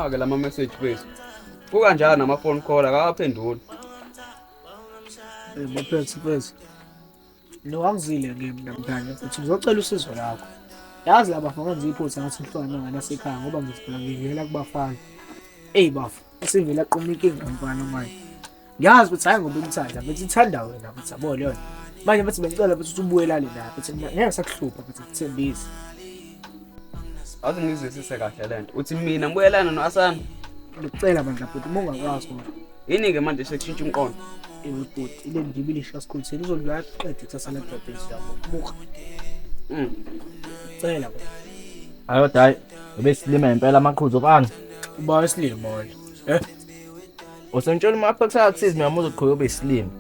Nawa-ke lama message kwethu. Kukanjani nama-phone call akawaphenduli. Eh baphethe mfethu. No angizile ke mina mngane futhi ngizocela usizo lakho. Yazi laba ngenza iphutha ngathi ngihlukane nengane yasekhaya ngoba ngizifuna ngivela kubafana. Ey bafo, isivele aqoma inkinga mfana manje. Ngiyazi ukuthi hayi ngoba imthanda, bethi ithanda wena futhi yabo leyo. Manje bethi bengicela futhi ukuthi ubuyelane naye futhi mina ngeke ngisakuhlupha futhi ngikuthembise. Aze ngizwisise kahle lento. Uthi mina ngibuyelana no-Asana. Ngikucela bandla bhuti uma ungakwazi kodwa. Yini-ke manje sekushintsha umqondo? Ewe bhuti, ile ndibilisha sikhutheni uzodlula qede kusasa la dadewethu yabo. Buka. Cela bo. Hayi kodwa hayi ubesilima impela amaqhuzu mfana. Uba isilima wena. Eh? Usengitshela uma apha kusathizi mina uzoqhubeka ube isilima.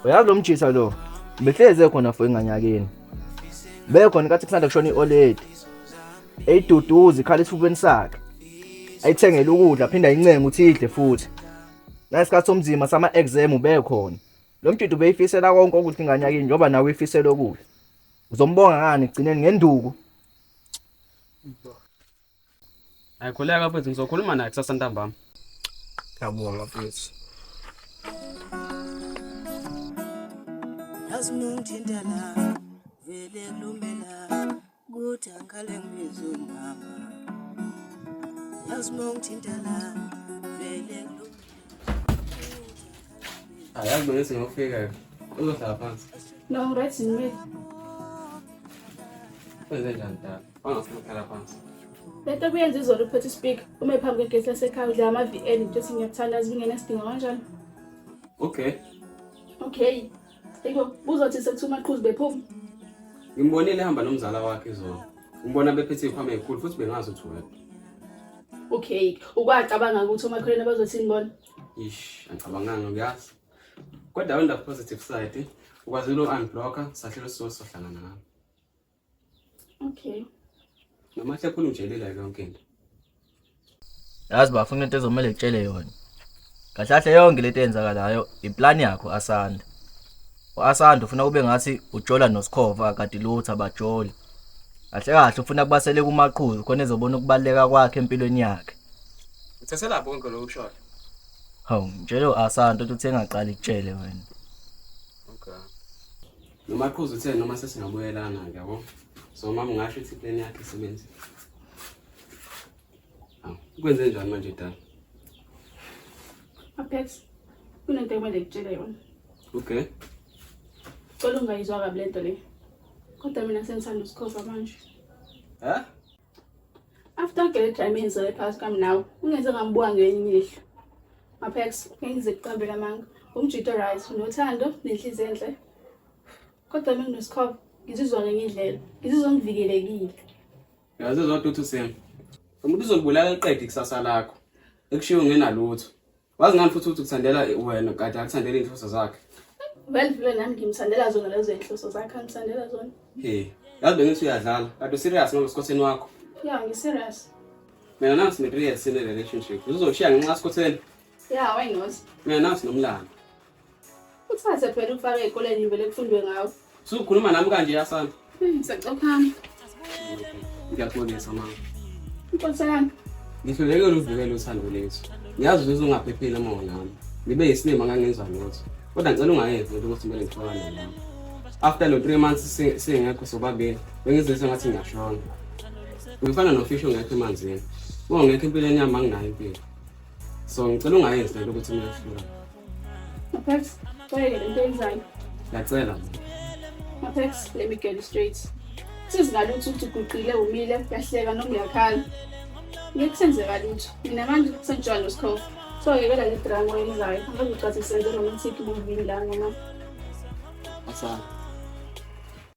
Uyazi lo mjisa lo. Behleze khona for inganyakeni. Bekhona nkathi kusanda kushona ioledi. Eyiduduza ikhala esifubeni sakhe. Ayithengele ukudla phinda ayincenge ukuthi idle futhi. Nasikhathi somzima sama exam ubekhona. Lo mjita ubeyifisela konke okuhle inganyakini njengoba nawe uyifisela okuhle. Uzombonga ngani ekugcineni ngenduku? Hayi khuleka mfethu ngizokhuluma naye kusasa ntambama. Ngiyabonga mfethu. Yazi mungithinta la vele kulumela kuthi angikhale ngibize umama. Yazi mungithinta la vele kulumela. Hayi yazi bengithi ngiyofika uzohlala phansi. No, right ngimile. Kwenze njani dala? Wangafuna ukuhlala phansi. Lento kuyenza izolo uphethe ispeaker ume phambi kwegesi lasekhaya udlala ama-VN nje ukuthi ngiyakuthanda zingenasidingo kanjani. Okay. Okay. Yiko buzothi sekuthiwa umaqhuzu bephuma. Ngimbonile ehamba nomzala wakhe izolo. Ngimbona bephethe izikhwama ezikhulu futhi bengazi ukuthi wedwa. Okay. Ukwacabanga ukuthi omakhelwane bazothini bona? Ish, angicabanganga uyazi. Kodwa on the positive side, ukwazile u-unblocka, sahlelo sizohlangana ngalo. Okay. Noma hlephula unjelile yonke into. Yazi bafuna into ezomele ngitshele yona. Kahle kahle yonke lento eyenzakalayo iplan yakho Asanda. U-Asanda ufuna kube ngathi ujola noSkhova kade lutho abajoli. Kahle kahle ufuna kubasele kumaqhuzu khona ezobona ukubaluleka kwakhe empilweni yakhe. Uthathela bonke lokhu kushoyo. Hawu, ngitshele u-Asanda ukuthi engaqali kutshele wena. Okay. Nomaqhuzu uthe noma sesingabuyelana-ke yabo. So mama ngasho ukuthi iplan yakhe isebenzi. Hawu, kwenze njani manje dala? Apex, kunento ekumele ngikutshele yona. Okay. Cela ungayizwa kabi lento le. Kodwa mina sengithanda uSkhova manje. Eh? After ngele drama eyenzeke phakathi kwami nawe, ungenze ngambuka ngelinye ilihlo. Apex, ngeke ngize kuqambele amanga. Umjito right, unothando nenhliziyo enhle. Kodwa mina nginoSkhova, ngizizwa ngenye indlela. Ngizizwa ngivikelekile. Yazi zodwa uthi usem. Umuntu uzolibulala liqede ikusasa lakho. Ekushiwo ngenalutho. Wazi ngani futhi ukuthi ukuthandela wena kade akuthandela iy'nhloso zakhe. Well vele nami ngimthandela zona lezo zinhloso zakhe, angimthandela zona. Hey, yazi bengithi uyadlala. Kade userious ngalo sikhotheni wakho. Yeah, ngi-serious. Mina nawe sine 3 years sine relationship. Uzoshiya ngenxa sikhotheni. Yeah, why not? Mina nawe sinomlando. Uthathe phela ukufaka ey'koleni vele kufundwe ngawo. Sukhuluma nami kanje yasana. Ngisacophana. Ngiyaxolisa mama. Nkosi yami. Ngihlulekile ukuvikela uthando lethu. Ngiyazi ukuthi ungaphephile uma unami. Ngibe yisilima ngangenza lutho. Kodwa ngicela ungayenzi lento ukuthi kumele ngixolane nawe. After lo 3 months singekho sobabili, bengizizwa ngathi ngiyashona. Ngifana nofish ongekho emanzini. Uma ungekho empilweni yami anginayo impilo. So ngicela ungayenzi lento ukuthi mina sihlukane. Apex, bayeke lento oyenzayo. Ngiyacela. Apex, let me get it straight. Sizingalutho ukuthi uguqile umile, uyahleka noma uyakhala. Ngeke kusenzeka lutho. Mina manje sengijwayele noSkhova. So yekela le drama oyenzayo. Angaze ucathi senze romantic movie la noma. Asana.